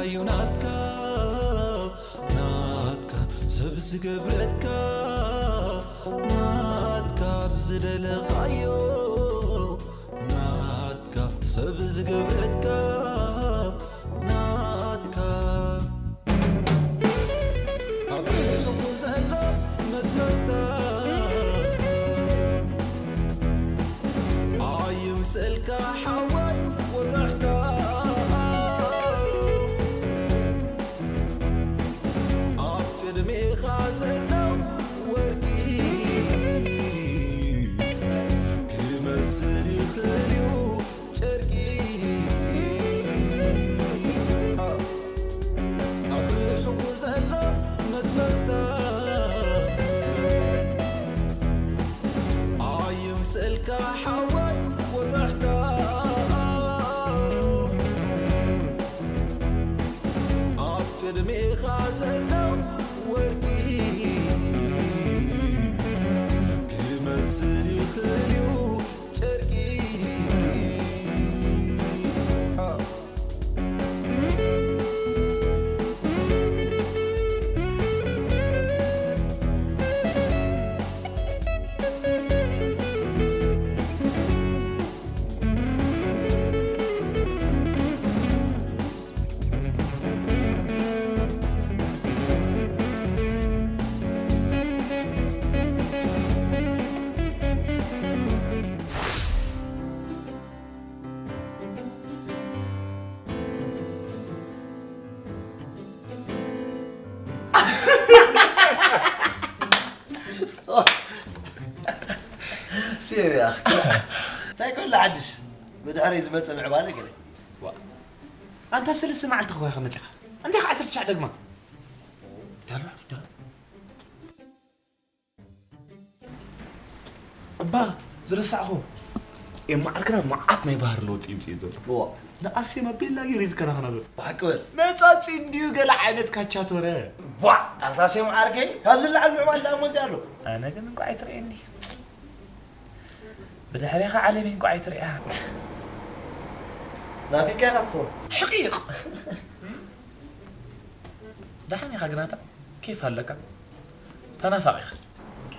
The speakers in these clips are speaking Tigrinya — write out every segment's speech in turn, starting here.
እዩ ናትካ ናትካ ሰብ ዝገብረካ ናትካ ብዝደለኻዮ ናትካ ሰብ ዝገብረካ ናትካ ኣብ ርእስኹ ዘሎ መስመስታ ኣይምሰልካ ሓወይ ወጋሕታ ኣብ ቅድሜኻ ዘሎ ወርቂ ክመስል ይኽእል እዩ ጨርቂ ኣብ ርሑቕ ዘሎ መስመስታ ኣይምሰልካ ሓወይ ወጋሕታ ኣብ ቅድሜኻ ዘሎ ወርቂ ክመስል ይኽእል እዩ ጨርቂ ሴም ያኽ እንታይ ከሎ ሓድሽ ብድሕረይ ዝመፀ ምዕባለ ገለ ዋ ኣንታ ሰለስተ መዓልቲ ክዋኸ መፂኻ እንታይ ከዓ ዓሰርተ ትሽዓ ደግማ ዳሎ ዳሎ እባ ዝረሳዕኹ የማዓርክና መዓት ናይ ባህር ለውጢ ይምፅእ ዘሎ ንኣርሴማ ቤላ ገይሩ ዝከናኸና ዘሎ ብሓቂ በል መፃፂ እንድዩ ገለ ዓይነት ካቻቶረ ዋ ኣርታሴም ዓርከይ ካብ ዝለዓል ምዕባል ደኣ ሞንዲ ኣሎ ኣነ ግን እንኳ ኣይትርእየኒ ብድሕሬኻ ዓለመይ እንኳ ኣይትርእያ ናፊቅካ ኢኻ ትኸውን ሕቂቕ ደሓን ኢኻ ግናታ ኬፍ ኣለካ ተናፋቒ ኢኻ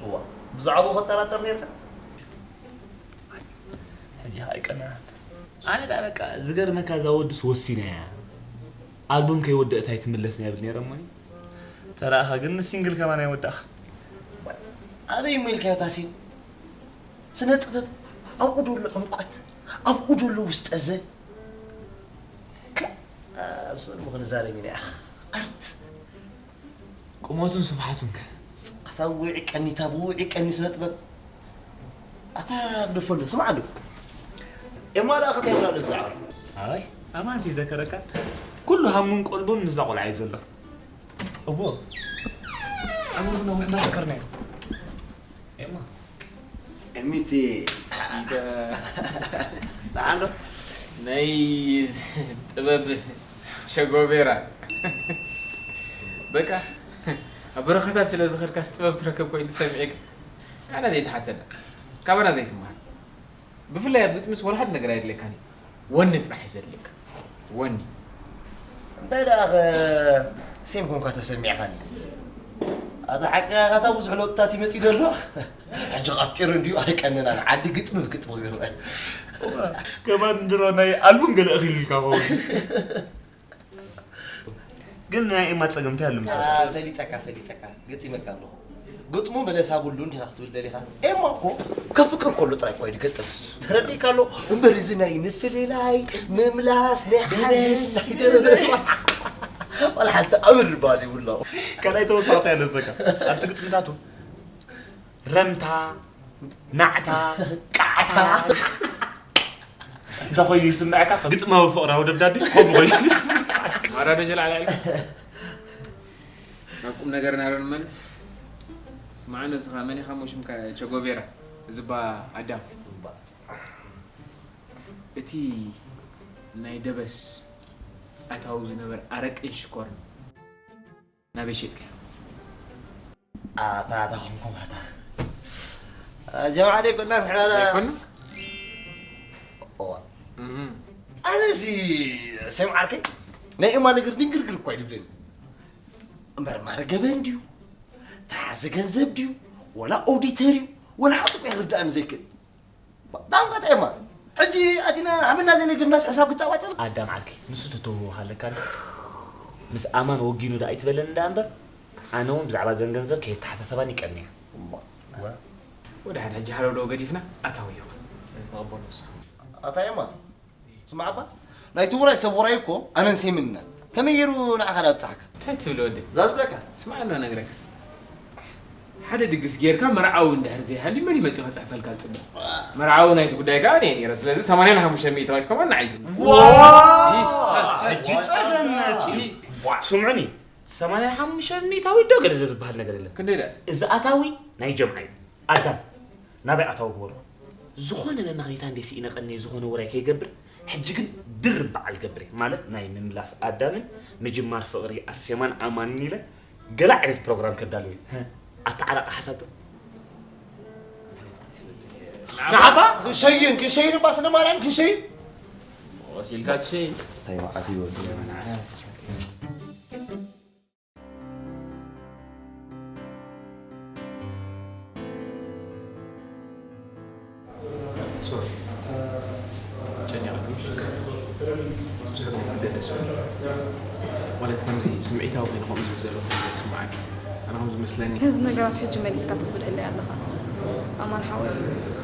እዋ ብዛዕባኡ ከጠራጠር ነርካ ሕጂ ኣይቀናን ኣነ ዳ በቃ ዝገርመካ እዛ ወድስ ወሲና እያ ኣልቡም ከይወደእት ኣይትምለስን እያ ብል ነይረ እሞኒ ተረኣኻ ግን ሲንግል ከማን ኣይወዳእኻ ኣበይ እሞ ኢልካዮ ታሲን ስነ ጥበብ ኣብኡ ዶ ኣሎ ዕምቆት ኣብኡ ዶ ኣሎ ውስጠ ዘ ኣብ ስበል ምኽንዛረብ ኢና ኣርት ቁመቱን ስፍሓቱን ከ ኣታ ውዒ ቀኒ እታ ብውዒ ቀኒ ስነ ጥበብ ኣታ ግደፎ ኣሎ ስማዕ ኣሎ ኤማ ደኣ ከታይ ብላ ኣሎ ብዛዕባ ኣይ ኣማን ዘይዘከረካ ኩሉ ሃሙን ቀልቡን ምስዛ ቆልዓ እዩ ዘሎ እዎ ኣሙን ነዊሕ እንዳዘከርና እዩ ኤማ እሚቲ ደሓን ዶ ናይ ጥበብ ቸጎቤራ በቃ ኣብ በረኸታት ስለ ዝኸድካስ ጥበብ ትረከብ ኮይኑ ተሰሚዕካ ኣነ ዘይተሓተና ካባና ዘይትመሃር ብፍላይ ኣብ ግጥምስ ወላ ሓደ ነገር ኣየድልየካን እዩ ወኒ ጥራሕ እዩ ዘድልየካ ወኒ እንታይ ደኣ ኸ ሴም ኮንካ ተሰሚዕኻኒ ኣታ ሓቂ ኢኻ እታ ብዙሕ ለውጥታት ይመጽእ ዘሎ ሕጂ ኣፍቂሩ እንድዩ ኣይቀንናን ዓዲ ግጥሚ ብግጥሚ ክገብረ ከማን ድሮ ናይ ኣልቡም ገለ እኺልልካ ኸውን ግን ናይ ኤማ ጸገም እንታይ ኣሎ ምሳሌ? ፈሊጠካ ፈሊጠካ ገጢመካ ኣለኹ። ግጥሙ መለሳ ብሉ እንዲኻ ክትብል ደሊኻ? ኤማ እኮ ከፍቅር ከሎ ጥራይ እኮ እዩ ዝገጥም። ተረዲእካ ኣሎ እምበር እዚ ናይ ምፍልላይ፣ ምምላስ፣ ናይ ሓዘን፣ ናይ ደበስ ዋላ ሓንቲ ኣምር ባል ይብሎ። ካልኣይ ተወሳኺ እንታይ ኣለካ? ኣብቲ ግጥምታቱ ረምታ፣ ናዕታ፣ ቃዕታ እንተ ኮይኑ ይስምዐካ ግጥማዊ ፍቕራዊ ደብዳቤ ከምኡ ኮይኑ ይስምዐካ። ማራ ዶ ጀላዕላዕ ኢልካ? ናብ ቁም ነገርና ዶ ንመለስ? ስማዕ ንስኻ መን ኢኻ እሞ ሽምካ ቸጎቬራ ዝባ ኣዳም? እቲ ናይ ደበስ ኣታዊ ዝነበረ ኣረቅን ሽኮርን ናበይ ሸጥካዮ? ኣታ ኣታ ኾንኩም ኣታ ጀማዓ ደይ ኮና ምሕራዳ ዘይኮና? ኦዋ ኣነ እዚ ሴም ዓርከይ ናይ ኤማ ነገር ድንግርግር እኳ ይድብለኒ። እምበር ማረ ገበን ድዩ? ተሓዘ ገንዘብ ድዩ? ወላ ኦዲተር እዩ? ወላ ሓንቲ እኳ ይርድኣኒ ዘይክእል። ብጣዕሚ ቀጣ ኤማ። ሕጂ ኣቲና ሓመና ዘይነግርናስ ሕሳብ ክጻባጸብ? ኣዳም ዓርከይ፣ ንሱ ተተውህቦ ኣለካ። ምስ ኣማን ወጊኑ ዶ ኣይትበለኒ ደኣ እምበር፣ ኣነ እውን ብዛዕባ ዘን ገንዘብ ከየተሓሳሰባኒ ይቀንያ። እሞ። ወደ ሓደ ሕጂ ሃለውለው ገዲፍና ኣታዊ ይኹን። ተቐበሎ ንሱ። ኣታ ኤማ፣ ስማዕ እባ፣ ናይቲ ውራይ ሰብ ውራይ እኮ ኣነን ሴምን ኢና። ከመይ ገይሩ ንዓኻ ዳኣ ኣብጽሓካ? እንታይ ትብል ወደይ? እዛ ዝብለካ። ስማዕ ኣሎ ነግረካ። ሓደ ድግስ ጌርካ መርዓዊ እንድሕር ዘይሃልዩ መን እዩ መጺኡ ከጽሕፈልካ ዝጽበ? መርዓዊ ናይቲ ጉዳይ ከኣ ኣነ እየ ነይረ። ስለዚ ሰማንያን ሓሙሽተን ሚእታዊት ከማን ንዓይ ዝም። ዋ! ሕጂ ጸገም መጺኡ። ስምዑኒ፣ ሰማንያን ሓሙሽተን ሚእታዊት ዶ ገለ ዶ ዝበሃል ነገር የለን። ክንደይ ደኣ? እዚ ኣታዊ ናይ ጀምዓ እዩ። ኣዳም፣ ናበይ ኣታዊ ግበሮ። ዝኾነ መመኽኒታ እንዴ ስኢነ ቀንየ ዝኾነ ውራይ ከይገብር፣ ሕጂ ግን ድርብ በዓል ገብር እየ። ማለት ናይ ምምላስ ኣዳምን ምጅማር ፍቕሪ ኣርሴማን ኣማንን ኢለ ገለ ዓይነት ፕሮግራም ከዳሉ እየ። ኣተዓራቂ ሓሳብ ዶ? ንዓባ ክንሸይን፣ ክንሸይን እባ ስለ ማርያም ክንሸይን። ወሲልካ ትሸይን። እንታይ መዓት እዩ ወዲ? ሶሪ። ጨኒቐ ብዙሕ ግዜ ትገደስ። ማለት ከምዚ ስምዒታዊ ኮይነ ከምኡ ዝብል ዘለኹ ይስምዓኪ። ኣነ ከም ዝመስለኒ ነዚ ነገራት ሕጂ መሊስካ ተኽብደለይ ኣለኻ። ኣማን ሓወይ፣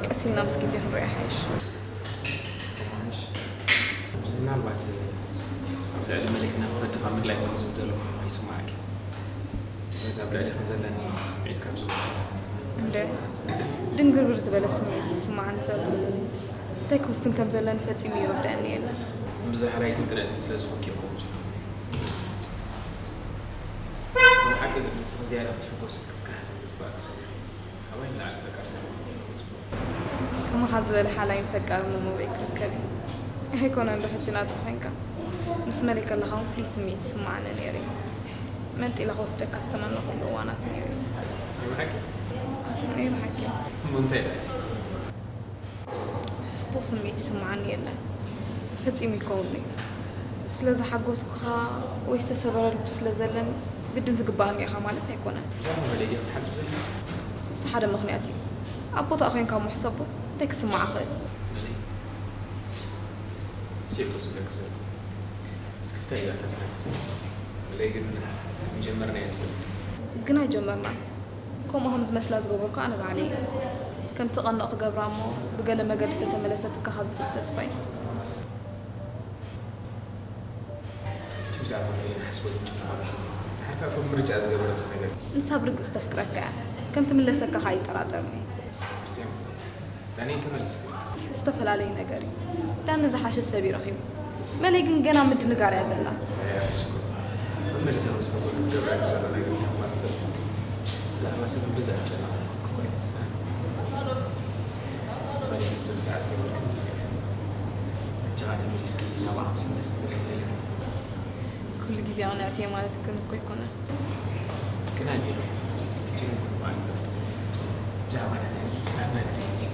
ቀስ ኢልና ምስ ግዜ ክንሪኦ ይሓይሽ። ምናልባት ኣብ ልዕሊ መለይ ክነክፈ ድኻ ምድላይ ከም ዝብል ዘለኹ ኣይስምዓኪ። ማለት ኣብ ልዕሊ ዘለኒ ስምዒት ከም ዝውስን። እንደ ድንግርግር ዝበለ ስምዒት ይስምዓኒ ዘሎ። እንታይ ክውስን ከም ዘለኒ ፈጺሙ ይርድኣኒ የለን። ብዝሓ ናይትን ቅንዕትን ስለ ዝኾንኪ ይኸውን። ብሓቂ ግን ንስኺ ዝያዳ ክትሕጎስን ክትከሓስን ዝግባእኪ ሰብ ኢኺ። ካባይ ንላዕሊ ፈቃር ሰብ ኢኺ። ከማኻ ዝበለ ሓላይን ፈቃርን ንመውበይ ክርከብ እዩ። ኣይኮነን ዶ ሕጂ ናጻ ኮይንካ? ምስ መለይ ከለኻ እውን ፍሉይ ስምዒት ይስምዓኒ ነይሩ እዩ። መንጢለ ክወስደካ ዝተመነኹሉ እዋናት ነይሩ እዩ። ናይ ብሓቂ? ናይ ብሓቂ። እሞ እንታይ ኢኻ? ጽቡቕ ስምዒት ይስምዓኒ የለን። ፈጺሙ ይከውን እዩ። ስለ ዝሓጎስኩኻ ወይ ዝተሰበረ ልቢ ስለ ዘለኒ ግድን ዝግባኣኒ ኢኻ ማለት ኣይኮነን። ብዛዕባ መለይ ዲኻ ትሓስብ ዘለኻ? እሱ ሓደ ምኽንያት እዩ። ኣብ ቦታኣ ኮይንካ እሞ ሕሰቦ፣ እንታይ ክስምዓ ክእል? መለይ፣ እሱ እኮ ዝብለኪ ዘለኹ። እስኪ እንታይ እዩ ኣሳሲረኪ ዘሎ? መለይ ግን መጀመርና እያ ትፈልጥ። ግን ኣይጀመርናን። ከምኡ ከም ዝመስላ ዝገበርኩ ኣነ ባዕለይ እየ። ከም ትቐንቕ ክገብራ እሞ ብገለ መገዲ ተተመለሰትካ ካብ ዝብል ተስፋ እዩ። እቲ ብዛዕባ መለይ ንሓስበሉ ጭንቂ ካብ ግዜ ንሓርካ ከም ምርጫ ዝገበረቶ ነገር እዩ። ንሳ ብርግጽ ተፍቅረካ እያ። ከም ትምለሰካ ከኣ ኣይጠራጠርን እየ። ኣርሴማ፣ ዳንኤል ተመለስ። ዝተፈላለየ ነገር እዩ። ዳኒ ዝሓሸ ሰብ እዩ ረኺቡ። መለይ ግን ገና ምድንጋር እያ ዘላ። ኣይ ኣርሲ ሽኮር። መመሊሳ ምስ ፈትወኪ ዝገብራ ዘሎ ነገር እኳ ትፈልጥ። ብዛዕባ ሰብ ብዘይጨነቕ እኮ እዩ። መለይ ክትርስዓ ዝገበርኪ ንስኺ ኢኺ። ሕጂ ኸኣ ተመሊስኪ ናብኣ ከም ዝምለስ ትገብሪ ዘለኺ። ኩሉ ግዜ ቅንዕቲ እየ ማለት ግን እኮ ኣይኮነን። ግን ኣንቲና፣ ሕጂ ግን ኩሉ በዓል ፍለጥ። ብዛዕባና ናይ ናትና ግዜ ንስኪ።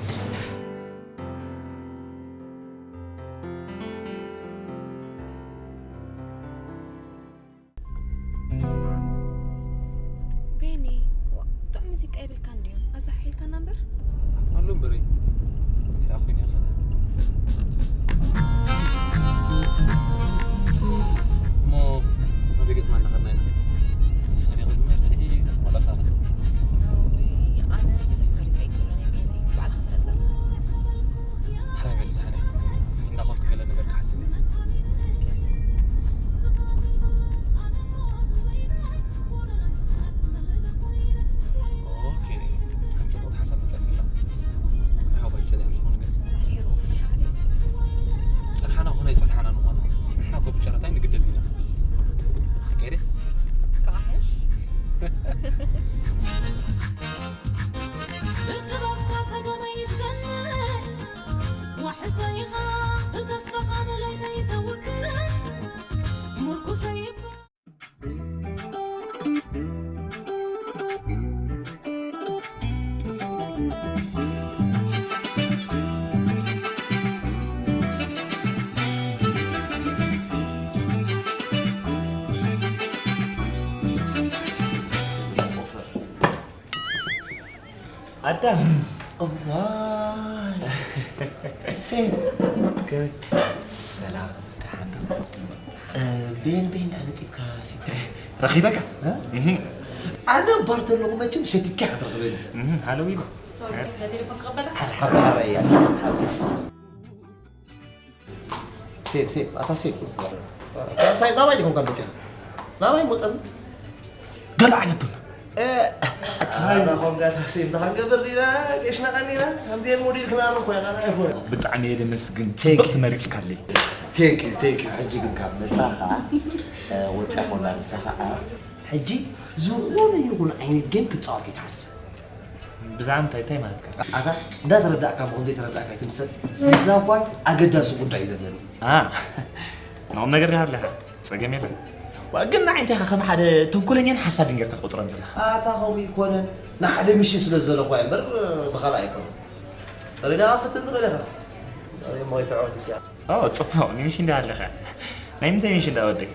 ቤኒ፣ ዋ፣ ጥዑም ሙዚቃ የብልካን ድዩ? ኣዛሓሒልካና እምበር። ኣሎ እምበረይ። ያ ኮይነ ይኽእል። እሞ ናበይ ገጽና እናኸድና ኢና? ንስኺ ዲኺ ትመርጺ ዋላስ ኣነ? እውይ፣ ኣነ ብዙሕ መሪጸ ኣይክእሎን እየ፣ ቤኒ። ባዕልኻ ምረጸ። ሓራይ በል፣ ደሓን እየ። እናኸድኩ ገለ ነገር ክሓስብ እየ። ኦኬ፣ ከም ጽቡቕ ሓሳብ መጸኒ ኢኻ። ኣዳም። እዋይ። ሴም። ከመይ? ሰላም፣ ደሓን ዶ? እ፣ ቤን፣ ቤን፣ ኣነ ጢብካ ሲ-፣ ረኺበካ? እ? እህ። ኣነ እምበር ተለኹ መቸም ሸቲትካ ኢኻ ትረኽበኒ። እህ፣ ሃሎ ኢሉ። ሶሪ፣ እዛ ቴሌፎን ክቕበላ? ሓር፣ ሓር፣ ሓር እያ። ሴም፣ ሴም፣ ኣታ ሴም። ሳይ ናባይ ዲኹም ካብ መጽያ? ናባይ ሞጠም? ገለ ዓይነት ዱና። እ፣ ኣታ ኾንካ ኣታ ሴም፣ እንታይ ክንገብር ዲና? ጌሽና ቀኒና፣ ከምዚኤን ሞዴል ክነቕርብ ኮይና፣ ኣይኮነ። ብጣዕሚ እየ ደመስግን። ቴንክ ጽብቕቲ መሪጽካለይ። ቴንክ ዩ፣ ቴንክ ዩ። ሕጂ ግን ካብ መጻኻ፣ እ፣ ወጻ ኮላ ንሳ ኸኣ፣ ሕጂ ዝኾነ ይኹን ዓይነት ጌም ክትጻወት ከይትሓስብ። ብዛዕባ እንታይ፣ እንታይ ማለትካ? ኣታ እንዳተረዳእካ እሞ ከምዘይተረዳእካ ኣይትምሰል። እዛ ጓል ኣገዳሲ ጉዳይ እዩ ዘለኒ። ኣ፣ ንቑም ነገር ዲኻ ኣለኻ? ጸገም የለን። ዋ፣ ግን ንዓይ እንታይ ኢኻ ከም ሓደ ተንኮለኛን ሓሳድን ጌርካ ትቆጽረን ዘለኻ? ኣታ ከምኡ ኣይኮነን። ንሓደ ሚሽን ስለ ዘለኹ እየ እምበር ብኻልእ ኣይኮነን። ተረዲእካ ክትፍትን ትኽእል ኢኻ። ኣነ እሞ ኣይትዕወት እያ። ኦ፣ ጽቡቕ። ንሚሽን ዲኻ ኣለኻ? ናይ ምንታይ ሚሽን ደኣ ወደይ?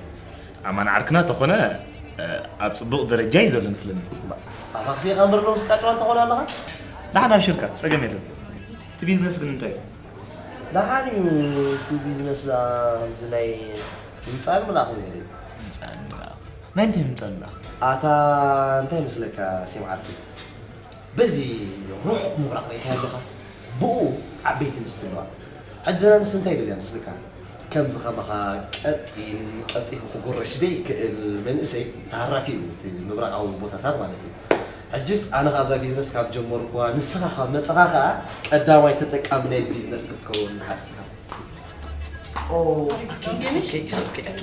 ኣማን ዓርክና ተኾነ፣ እ፣ ኣብ ጽቡቕ ደረጃ እዩ ዘሎ መስለኒ። ኣኻኽፊእካ እምበር ሎምስ ቃጭዋ እንተኾነ ኣለኻ? ደሓን ኣብሽርካ፣ ጸገም የለን። እቲ ቢዝነስ ግን እንታይ እዩ? ደሓን እዩ እቲ ቢዝነስ፣ ኣ፣ ከምዚ ናይ ምምጻእን ምልኣኽን ገለ እዩ። ምምጻእን ምልኣኽን? ናይ ምንታይ ምምጻእን ምልኣኽን? ኣታ እንታይ ይመስለካ ሴም ዓርኪ? በዚ ርሑቕ ምብራቕ ርኢኻዮ ኣለኻ? ብኡ ዓበይቲ ኣንስቲ ኣለዋ። ሕጂ እዘን ኣንስቲ እንታይ ይደልያ መስለካ? ከምዚ ከማኻ ቀጢን፣ ቀልጢፉ ክጉረሽ ዘይክእል መንእሰይ ተሃራፊ እዩ፣ እቲ ምብራቓዊ ቦታታት ማለት እዩ። ሕጅስ ኣነ ኸኣ እዛ ቢዝነስ ካብ ጀመርኩዋ፣ ንስኻ ካብ መጻኻ ኸኣ ቀዳማይ ተጠቃሚ ናይዚ ቢዝነስ ክትከውን ንሓጺካ። ኦ፣ ኣኪ፣ it's okay, it's okay, ኣኪ።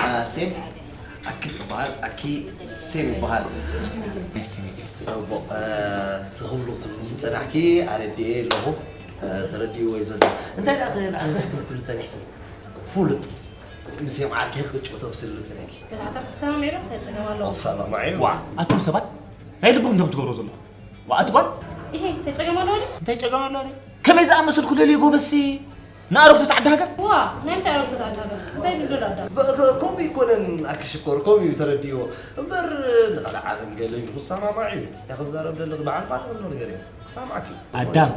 አ፣ ሴም፣ ኣኪ ትበሃል፣ ኣኪ ሴም ይበሃል። Nice to meet you. ጽቡቕ፣ እ፣ ትኽብሉ ክትብሉ ዝጸናሕኪ ኣረዲኤ ኣለኹ። እ፣ ተረዲእዎ እዩ ዘሎ። እንታይ ደኣ እቲ ላዕሊ ታሕቲ ክትብሉ ጸኒሕኪ? ፍሉጥ። ምስ ሴም ዓርኪ ክትጭወቶ ክስሉ ጸኒሕኪ። በታ ሓሳብ ክትሰማምዑ ዶ? እንታይ ጸገም ኣለዎ? ኣሰማማዒ። ዋ፣ ኣቱም ሰባት ናይ ልብኹም ዲኹም ትገብሩ ዘለኹም? ዋ፣ ኣቲ ጓል። ኢሄ፣ እንታይ ጸገም ኣለዎ ድዩ? እንታይ ጸገም ኣለዎ ድዩ? ከመይ ዝኣመሰልኩ ለልዩ ጎበዝሲ ንኣረግቶት ዓዲ ሃገር? ዋ፣ ናይ ምንታይ ኣረግቶት ዓዲ ሃገር? እንታይ ድልድል ኣዳም? በ-፣ ከ-፣ ከምኡ ይኮነን ኣኪ ሽኮር፣ ከምኡ እዩ ተረዲእዎ። እምበር ንኻልእ ዓለም ገለ እዩ ክሰማማዕ እዩ። እንታይ ክዛረብ ደለኽ? በዓል ፋንታ ዘሎ ነገር እዩ። ክሰማማዓኪ እዩ። ኣዳም፣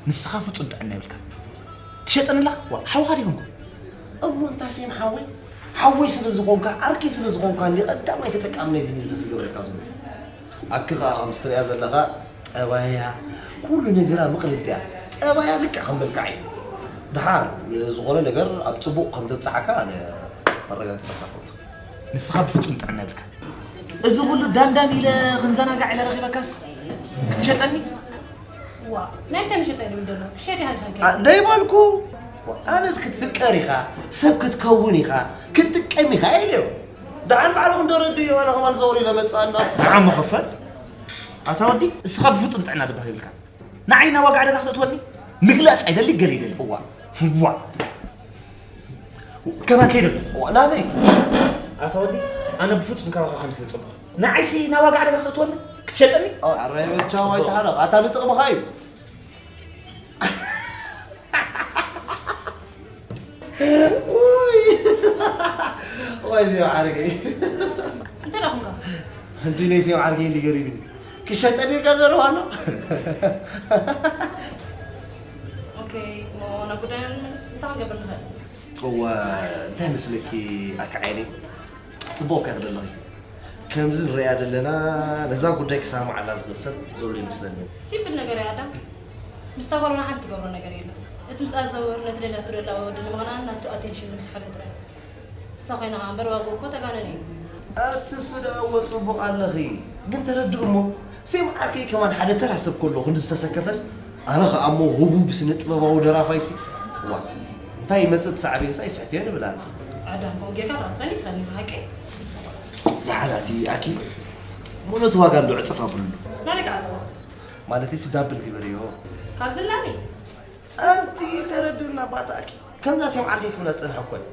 ንስኻ ፍጹም ጥዕና የብልካ። ትሸጠኒ ኣለኻ? ዋ፣ ሓውኻ ዲኹም? እሞ እንታ ሴም ሓወይ፣ ሓወይ ስለ ዝኾንካ፣ ዓርከይ ስለ ዝኾንካ፣ እንዲ ቀዳማይ ተጠቃሚ ናይዚ ቢዝነስ ዝገብረካ ዘሎ። ኣኪ ኸኣ ከምዚ ትሪኣ ዘለኻ ጠባያ፣ ኩሉ ነገራ ምቕልልቲ እያ። ጠባያ ልክዕ ከም መልክዓ እዩ። ደሓን ዝኾነ ነገር ኣብ ጽቡቕ ከም ተብጽሓካ ኣነ ከረጋግጸልካ እፈቱ። ንስኻ ብፍጹም ጥዕና የብልካን። እዚ ኩሉ ዳምዳም ኢለ ክንዘናጋዕ ኢለ ረኺበካስ ክትሸጠኒ? ዋ፣ ናይ ምንታይ መሸጣ እዩ ዝብል ዘሎ? ክሸጥ ኢኻ ኢልካ አ፣ እንታይ በልኩ? ኣነስ ክትፍቀር ኢኻ፣ ሰብ ክትከውን ኢኻ፣ ክትጥቀም ኢኻ ኢለዮ። ደሓን ባዕልኹም ዶ ረድእዮ፣ ኣነ ከማን ዘውር ኢለ መጽኣና። ንዓ መኸፈል? ኣታ ወዲ፣ እስኻ ብፍጹም ጥዕና ልባህ የብልካን። ንዓይ ናብ ዋጋ ዕዳጋ ክተእትወኒ ምግላጽ ኣይደሊ፣ ገለ ኣይደሊ። እዋ። እዋ። ከማን ከይደ ኣለኹ። እዋ፣ ናበይ? ኣታ ወዲ፣ ኣነ ብፍጹም ካባኻ ከም ስለ ጽቡቕ። ንዓይሲ ናብ ዋጋ ዕዳጋ ክተእትወኒ? ክትሸጠኒ? ኦ፣ ኣረ፣ ቻው፣ ኣይተሓረቕ። ኣታ ንጥቕምኻ እዩ። ውይ። ዋይ፣ ዜማ ዓርከይ። እንታይ ደኣ ኹንካ? እንዲ ናይ ዜማ ዓርከይ እንዲ ገሪሙኒ። ክሸጠኒ ኢልካ ዘረባ ኣሎ? ኦኬ፣ እሞ ናብ ጉዳይና ንመለስ። እንታይ ክንገብር ንኽእል? እወ፣ እንታይ መስለኪ ኣካ ዓይነይ? ጽቡቕ እካ ትደለኺ። ከምዚ ንሪኣ ዘለና ነዛ ጉዳይ ክሰማማዓላ ዝኽእል ሰብ ዘሎ ይመስለኒ። ሲምፕል ነገር እያ ኣዳም። ምስታ ጓል ዋላ ሓንቲ ትገብሮ ነገር የለን። እቲ ምስኣ ዝዘውር ነቲ ደልያቶ ደላ ወዲ ንምቕናእን ናቱ ኣቴንሽን ንምስሓብን ጥራይ። እሳ ኮይና ኸኣ እምበር ዋግኡ እኮ ተጋነነ እዩ። ኣቲ እሱ ደኣ እወ ጽቡቕ ኣለኺ። ግን ተረድኡ እሞ፣ ሴም ዓርከይ ከማን ሓደ ተራ ሰብ ከሎ ክንዲ ዝተሰከፈስ፣ ኣነ ኸኣ እሞ ህቡብ ስነ ጥበባዊ ደራፋይሲ። ዋ፣ እንታይ ይመጽእ እቲ ሳዕቤንሳ ይስሕትዮ ንብል ኣነስ። ኣዳም ከምኡ ጌርካ ትቐርጸኒ ትኸኒ ብሓቂ። ደሓን ኣቲ ኣኪ፣ እሞ ነቲ ዋጋ እንዶ ዕጽፍ ኣብሉሉ። ናበይ ክዓጽዎ? ማለትሲ ዳብል ግበርዮ። ካብዚ ንላዕሊ? ኣንቲ ተረድእና ባታ ኣኪ። ከምዛ ሴም ዓርከይ ክብላ ዝጸንሐ እኮ እዩ።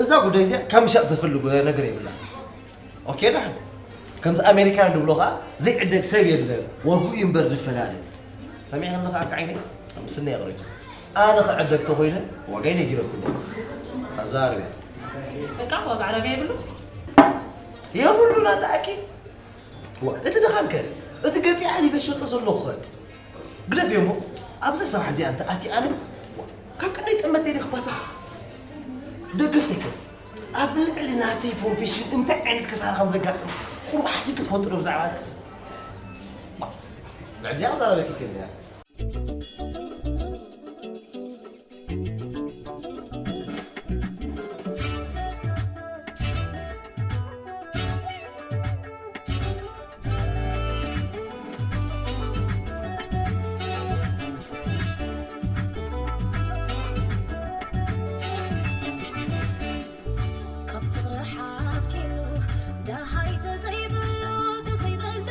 እዛ ጉዳይ እዚኣ ካብ ምሻጥ ዘፍሊ ጉዳይ ነገር የብላ። ኦኬ፣ ደሓን። ከምዚ ኣሜሪካውያን ዝብሎ ኸኣ፣ ዘይዕደግ ሰብ የለን፣ ዋግኡ እዩ እምበር ዝፈላለ። ሰሚዕኒ ኣለኻ ኣካ ዓይነይ? ምስና የቕሪቱ። ኣነ ክዕደግ ተኾይነ፣ ዋጋይ ነጊረኩ ኣለኹ። ኣዛርብያ። በቃ፣ ዋጋ ዕዳጋ የብሉ? የብሉ ናታ ኣኪ። ዋ፣ እቲ ድኻም ከ? እቲ ገጺ ኣሊፈ ሸጦ ዘለኹ ኸ? ግደፍዮ እሞ፣ ኣብዛ ስራሕ እዚኣ እንተ ኣትየ ኣነ፣ ካብ ክንደይ ጠመተ ኢለ ክባተኽ? ደገፍተይ ከ? ኣብ ልዕሊ ናተይ ፕሮፌሽን እንታይ ዓይነት ክሳራ ከም ዘጋጥም ቁሩብ ሓሲብኪ ትፈልጢ ዶ ብዛዕባ እቲ? ባ፣ ልዕሊ እዚኣ ክዛረበኪ ከ እዚኣ? ካብ ፍቕሪ ሓኪሉ ደሃይ ተዘይብሉ፣ ተዘይብሉ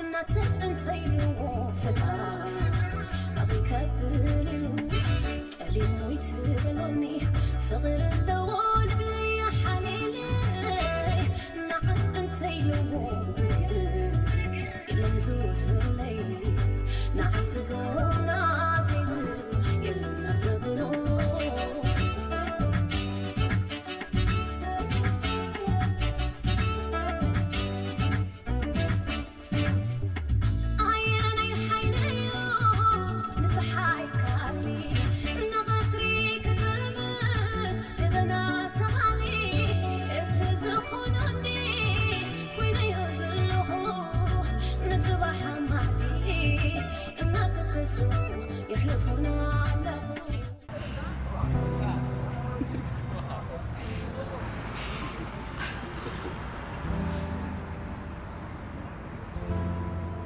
እናተ እንተይልዎ ፍቕራ ኣበይ ከብል ኢሉ ጠሊሙ ይትብለኒ ፍቕሪ ኣለዎ ልብለይ ሓሊለይ ንዓ እንተይልዎ ኢሎም ዝውዝለይ ንዓ ዝብሎ ናተይ ዝብል የለን ናብ ዘብሎ ኣየናይ ሓይሊ እዩ ንፀሓይ ካሊ ንቐትሪ ክጥልም ደበና ሰቓሊ እቲ ዝኾኖ እንዲ ኮይነዮ ዘለኹ ንፅባሕ ኣማዕዲ እናተተሱ የሕልፉና ኣለኹ።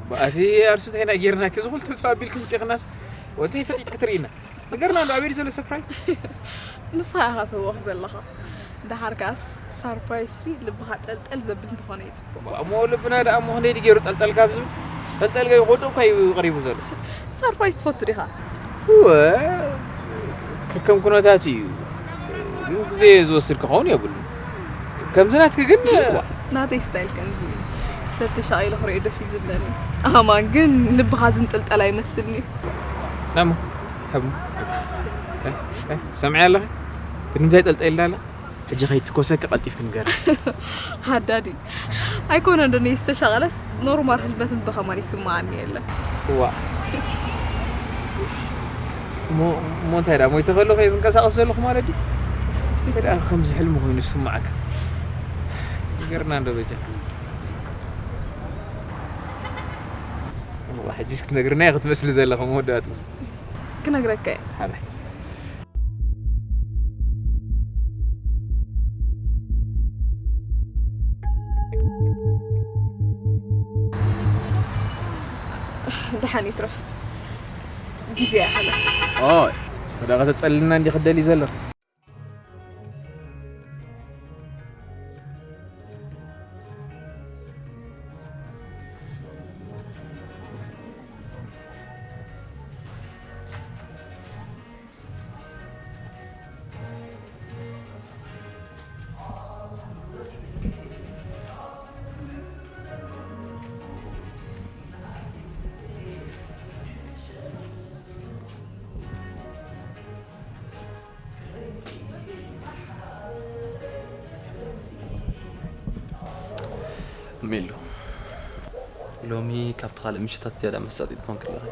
ብኣቲ ኣርሱ እንታይ ኢና ጌርናኪ? ዝኹል ተምፅኦ ኣቢልኪ ምፅእኽናስ ወንታይ ፈጢጥኪ ትርኢና? ንገርና ኣሎ ኣበይ ዘሎ ሰርፕራይዝ? ንስኻ ኢኻ ትህወኽ ዘለኻ። ደሓር ከኣስ ሰርፕራይዝ ሲ ልብኻ ጠልጠል ዘብል እንተኾነ እዩ ፅቡቕ። እሞ ልብና ደኣ እሞ ክንደይ ድዩ ገይሩ ጠልጠል ካብ ዝብል? ጠልጠል ገይ ክወድቕ እኳ እዩ ቀሪቡ ዘሎ። ሰርፕራይዝ ትፈቱ ዲኻ? እወ፣ ከከም ኩነታት እዩ። ግን ግዜ ዝወስድ ክኸውን የብሉን። ከምዚ ናትኪ ግን፣ ዋ። ናተይ ስታይል ከምዚ እዩ። ሰብ ተሻቒሉ ክሪኦ ደስ እዩ ዝብለኒ። ኣማን ግን ልብኻ ዝንጥልጠል ኣይመስልኒ። ናሞ፣ ሓቡ። እ፣ እ፣ ሰምዒ ኣለኺ? ግን እንታይ ጠልጠልና ኣላ? ሕጂ ከይትኮሰኪ ቀልጢፍኪ ንገሪ። ሃዳዲ። ኣይኮነን ዶ ዝተሻቐለስ ኖርማል ህልበት እምበ ከማን ይስምዓኒ የለ። እዋ። እሞ፣ እሞ እንታይ ደኣ ሞይተ ከለኹ እየ ዝንቀሳቐስ ዘለኹ ማለት ድዩ? እንታይ ደኣ ከምዚ ሕልሚ ኮይኑ ዝስምዓካ? ንገርና እንዶ በጃ። እዋ፣ ሕጂስ ክትነግርና ኢኺ ክትመስሊ ዘለኺ መወዳእትኡ። ክነግረካ እየ። ሓራይ። ደሓን ይትረፍ። ግዜ ይሓለ። ኦይ፣ እስኺ ደኣ ከተጸልልና እንዲኺ ትደልዪ ዘለኺ? ሜሉ፣ ሎሚ ካብቲ ካልእ ምሸታት ዝያዳ መሳጢት ኮንኪ ኣለኺ።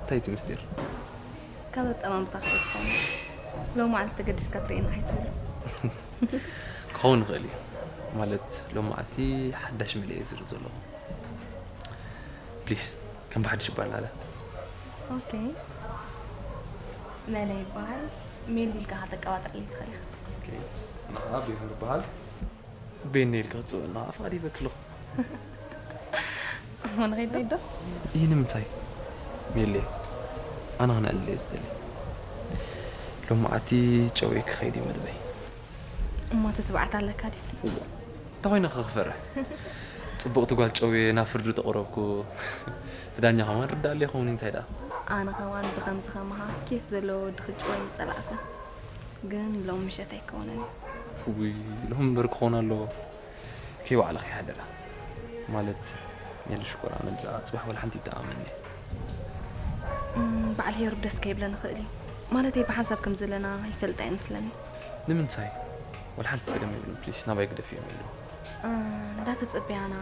እንታይ እቲ ምስጢር? ካብ ኣጠማምታ ክፍትሖም ሎም መዓልቲ ተገዲስካ ትርእየና ኣይትብሉ። ክኸውን ይኽእል እዩ። ማለት ሎም መዓልቲ ሓዳሽ መሊአ ዝርኢ ዘለኹ። ፕሊስ ከም ብሓድሽ ይባል ኣለ። ኦኬ። መለ ይበሃል። ሜሉ ኢልካ ከተቀባጥረለይ ትኽእል ኢኻ። ኦኬ። ንዓ ቤኖር ይበሃል። ቤኒ ኢልካ ክትጽውዕና ኣፍቓዲ ይበክሎ። እሞ ንኸይድ ዶ? ይህ ንምንታይ? ሜሌ፣ ኣነ ክነዕልል እየ ዝደሊ። ሎማዓቲ ጨውየ ክኸይድ እዩ መደበይ። እሞ ተትብዓት ኣለካ ድዩ? እዋ፣ እንታይ ኮይነ ከ ክፈርሕ? ጽቡቕቲ ጓል ጨውየ ናብ ፍርዲ ተቕረብኩ። እቲ ዳኛ ከማን ርዳእ ኣሎ ይኸውን፣ እንታይ ደኣ? ኣነ ከማን ብኸምዚ ከማኻ ኬፍ ዘለዎ ወዲ ክጭወይ ምጸላእኩ። ግን ሎም ምሸት ኣይከውንን እዩ። ውይ፣ ሎም እምበር ክኸውን ኣለዎ። ከይዋዕለ ከይሓደረ። ማለት፣ ሜሉ ሽኮር፣ ኣነ ብዛዕባ ጽባሕ ወላ ሓንቲ ይተኣማመን እየ። እም፣ በዓል ሄሩ ደስ ከይብለን ይኽእል እዩ። ማለተይ፣ ብሓንሳብ ከም ዘለና ይፈልጥ ኣይመስለኒ። ንምንታይ? ወላ ሓንቲ ጸገም የብሉን፣ ፕሊስ፣ ናባይ ግደፍዮ ሜሉ። እ፣ እንዳተጸበያና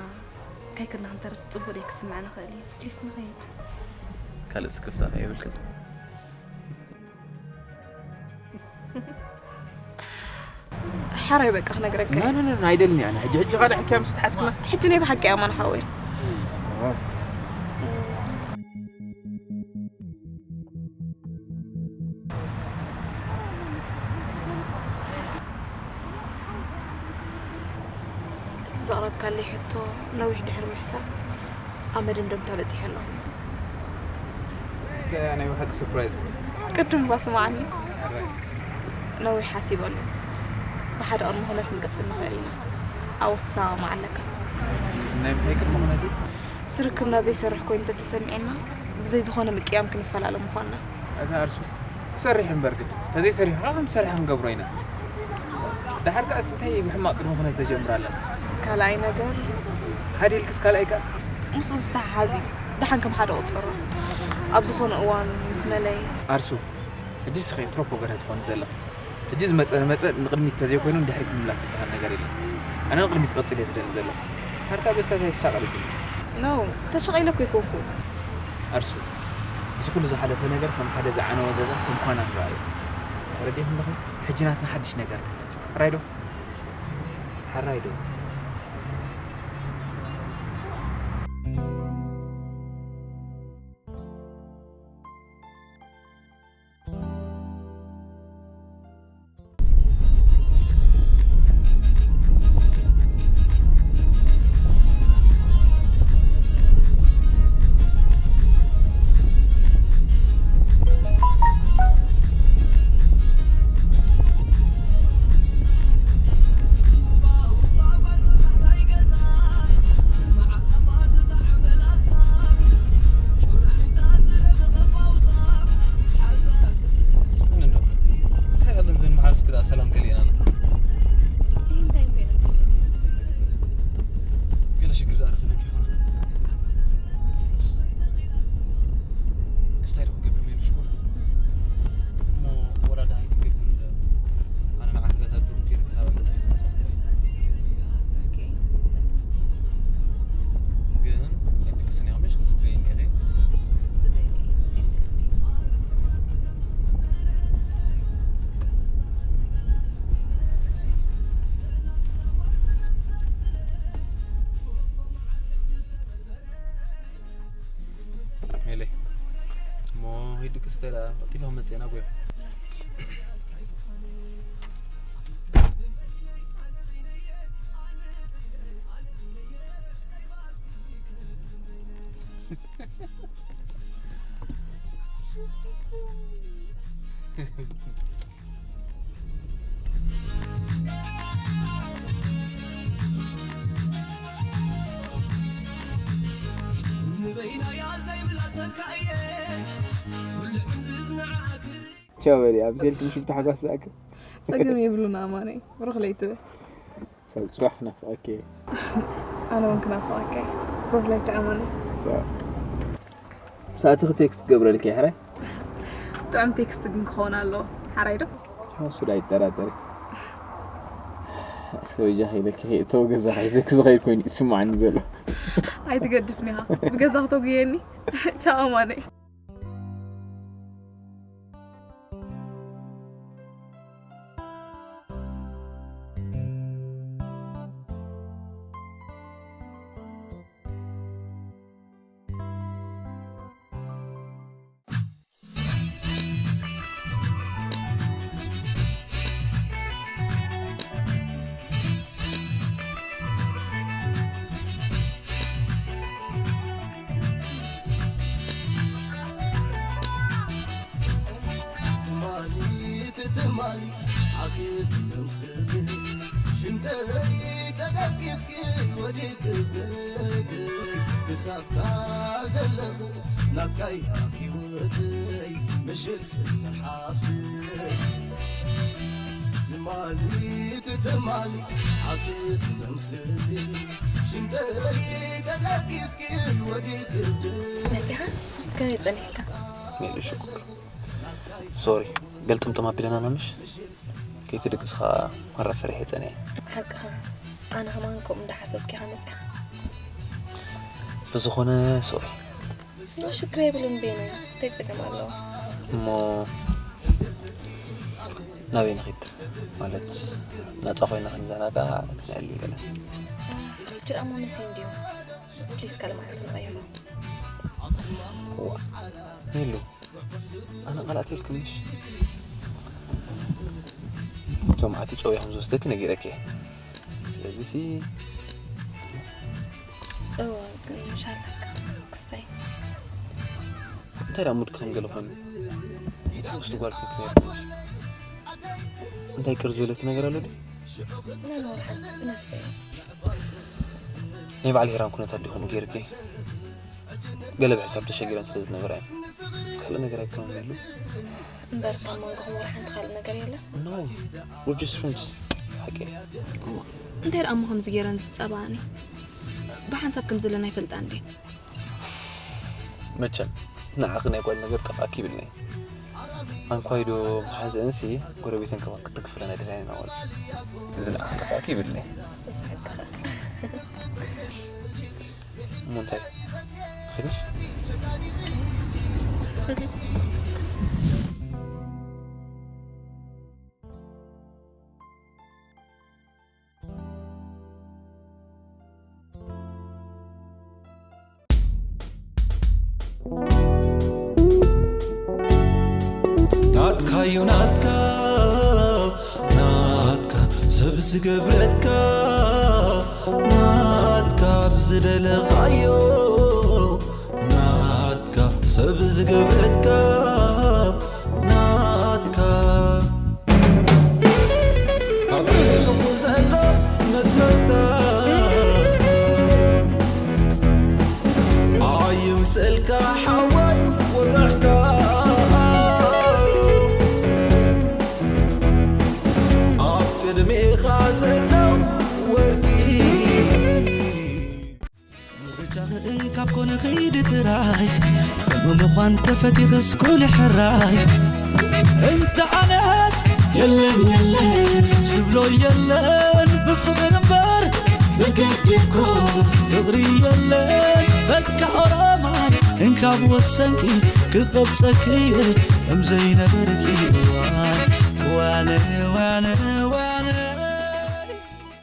ከይከድና ክንተርፍ ጽቡቕ ደይ ክስምዐና ኽእል እዩ። ፕሊስ ንኸይድ። ካልእ ስክፍታ ከ የብልክን? ሓራይ በቃ ክነግረካ እየ። ና ና ና ኣይደልን እያ። ሕጂ ሕጂ ካልእ ሕክያ ምስ ትሓስክና። ሕጂ ናይ ብሓቂ ኣማን ሓወይ። እቲ ዘቕረብካለይ ሕቶ ነዊሕ ድሕሪ ምሕሳብ ኣብ መደምደምታ በጺሐ ኣለኹ። እስከ ናይ ብሓቂ ሰርፕራይዝ። ቅድም እባ ስምዓኒ። ነዊሕ ሓሲበሉ። ብሓደ ቅድመ ኩነት ክንቅጽል ንኽእል ኢና። ኣብኡ ክትሰማማዕ ኣለካ። ናይ ምንታይ ቅድመ ኩነት እዩ? እቲ ርክብና ዘይሰርሕ ኮይኑ እንተተሰሚዑና፣ ብዘይ ዝኾነ ምቅያም ክንፈላለ ምዃንና። ኣታ ኣርሱ፣ ክሰርሕ እምበር ግድ። ተዘይሰሪሑ ከዓ ከም ዝሰርሐ ክንገብሮ ኢና። ደሓር ከኣስ እንታይ ብሕማቕ ቅድመ ኩነት ዘጀምር ኣለና? ካልኣይ ነገር ሓደ ኢልክስ ካልኣይ ከ? ምስኡ ዝተሓሓዝ እዩ። ደሓን ከም ሓደ ቁጸሮ። ኣብ ዝኾነ እዋን ምስ መለይ ኣርሱ፣ ሕጂ ስኺ ትሮፖ ገርሀ ትኾኒ ዘለኺ። ሕጂ ዝመጸ መጸ ንቕድሚት ተዘይኮይኑ ንድሕሪት ምምላስ ዝበሃል ነገር የለን። ኣነ ንቕድሚት ክቕጽል እየ ዝደሊ ዘለኹ። ሓርካ በሳታይ ተሻቐሊ ስለ። ኖ፣ ተሻቒለ እኮ ኣይኮንኩ። ኣርሱ፣ እዚ ኩሉ ዝሓለፈ ነገር ከም ሓደ ዝዓነወ ገዛ ከም ኳና ንረኣዮ። ተረዲእኪ ኣለኺ? ሕጂ ናትና ሓድሽ ነገር ንመጽእ። ሕራይ ዶ? ሕራይ ዶ? እንታይ ኣለን ዘን መሓዙት ክዳ ሰላም ከሊእናና? እንታይ ኮይና? ገለ ሽግር ደኣ ረኺበኪ ይኾና። ክስታይ ዶ ክገብር ሜሉ ሽኮር? እሞ ወላ ደሃይ ክገብር፣ ኣነ ንዓኺ ገዛ ዱር ገይረ ክናበ መጽሓፍ መጽሓፍ። ኦኬ። ግን፣ ሰንዲ ክስን ያምሽ፣ ጽበይ ነሪ። ጽበይ። ሜለይ፣ እሞ ሂድ ክስተ ኢላ ቀልጢፋ መጽእ ናጎያ። ቻው በሊ፣ ኣብ ሴልክ ምሽ ብታሕጓስ ዝኣክል። ጸገም የብሉን ኣማነይ፣ ብሩኽ ለይቲ በል። ሰብ ጽባሕ ናፍቐኪ። ኣነ እውን ክናፍቐካ እየ። ብሩኽ ለይቲ ኣማነይ። ዋ። ሰዓትኺ ቴክስት ክገብረልኪ እየ፣ ሕራይ? ጥዑም ቴክስት ግን ክኸውን ኣለዎ። ሓራይ ዶ? እሱ ዶ ኣይጠራጠር። እስከ በጃኺ ኢለኪ ከይእተው ገዛ ሒዘኪ ዝኸይድ ኮይኑ ይስምዓኒ ዘሎ። ኣይትገድፍኒ ኢኻ። ብገዛ ክተጉየኒ። ቻው ኣማነይ። ትማሊ ትማሊ ሓቂ ትምስል ሽንጠይ ተደቂፍኪ ወዲቅብርግ ክሳብታ ዘለኹ ናትካይ ህይወተይ ምሽል ሓፍተይ ትማሊ ትማሊ ሓቂ ትምስል ሽንጠይ ተደቂፍኪ ወዲቅብርግ መጺኻ ከመይ ጸኒሕካ? ሜሉ ሽኮር። ሶሪ፣ ገልጥምጥም ኣቢለና ኢና ምሽ? ከይትድቅስ ኸኣ ማራ ፈሪሐ ጸኒሐ። ሓቅኻ። ኣነ ከማን ከምኡ እንዳሓሰብኩ ኢኻ መጺኻ። ብዝኾነ ሶሪ። ኖ ሽግር የብሉን ቤኒ፣ እንታይ ጸገም ኣለዎ? እሞ ናበይ ንኺድ? ማለት ናጻ ኮይና ክንዘናጋ፣ ክነዕሊ ገለ። ሪችር ኣሞ መሲ እንዲዩ። ፕሊስ ካልእ መዓልቲ ንቐይሮ። ዋ ሜሉ፣ ኣነ ቃላት የልክምሽ። ሎማዓቲ ጨው ከም ዝወስደኪ ነጊረኪ እየ። ስለዚ ሲ እወ ግን ምሻለካ ክሳይ እንታይ ደኣ ሙድኪ ከም ገለ ኮይኑ ሓጎስቲ ጓል ክንክነርክሽ እንታይ ቅር ዝበለኪ ነገር ኣሎ ድዩ? ናኖር ሓንቲ ብነብሰይ ናይ በዓል ሄራን ኩነታት ዲኹም ገይርኪ ገለ ብሕሳብ ተሸጊረን ስለ ዝነበራ እየን። ካልእ ነገር ኣይኮነን ኢሉ። እምበር ካብ መንጎኹም ወላ ሓንቲ ካልእ ነገር የለን። No, we're just friends. ሓቂ እንታይ ደኣ እሞ ከምዚ ገይረን ዝጸባኣኒ? ብሓንሳብ ከም ዘለና ይፈልጣ እንዴ? መቸም ንዓኺ ናይ ጓል ነገር ጠፍኣኪ ይብልኒ። ኣንኳይዶ መሓዘእንሲ ጎረቤተን ከባ ክትክፍለን ኣይደልያን ኢና ወል እዚ ንዓኺ ጠፍኣኪ ይብልኒ። ስስሕቅኸ እሞ እንታይ ኺድሽ? ናትካዩ ናትካ ናትካ ሰብ ዝገብረካ ናትካ ብዝደለኻዮ ናትካ ሰብ ዝገብረካ ናትካ ኣብ ልቡ ዘሎ መስመስታ ኣይምሰልካ ሓዋይ ወጋሕታ ኣብ ቅድሜኻ ዘሎ ወርቂ ምርጫኺ እንካብ ኮነ ኺዲ ጥራይ እሞ ምዃን ተፈቲኽስ ኩኒ ሕራይ እንተ ኣነስ የለን የለን ዝብሎ የለን ብፍቕሪ እምበር ብግዲ እኮ ፍቕሪ የለን በቃ ኦሮማይ እንካብ ወሰንኪ ክቐብጸኪ እየ ከም ዘይነበርኪ እዋ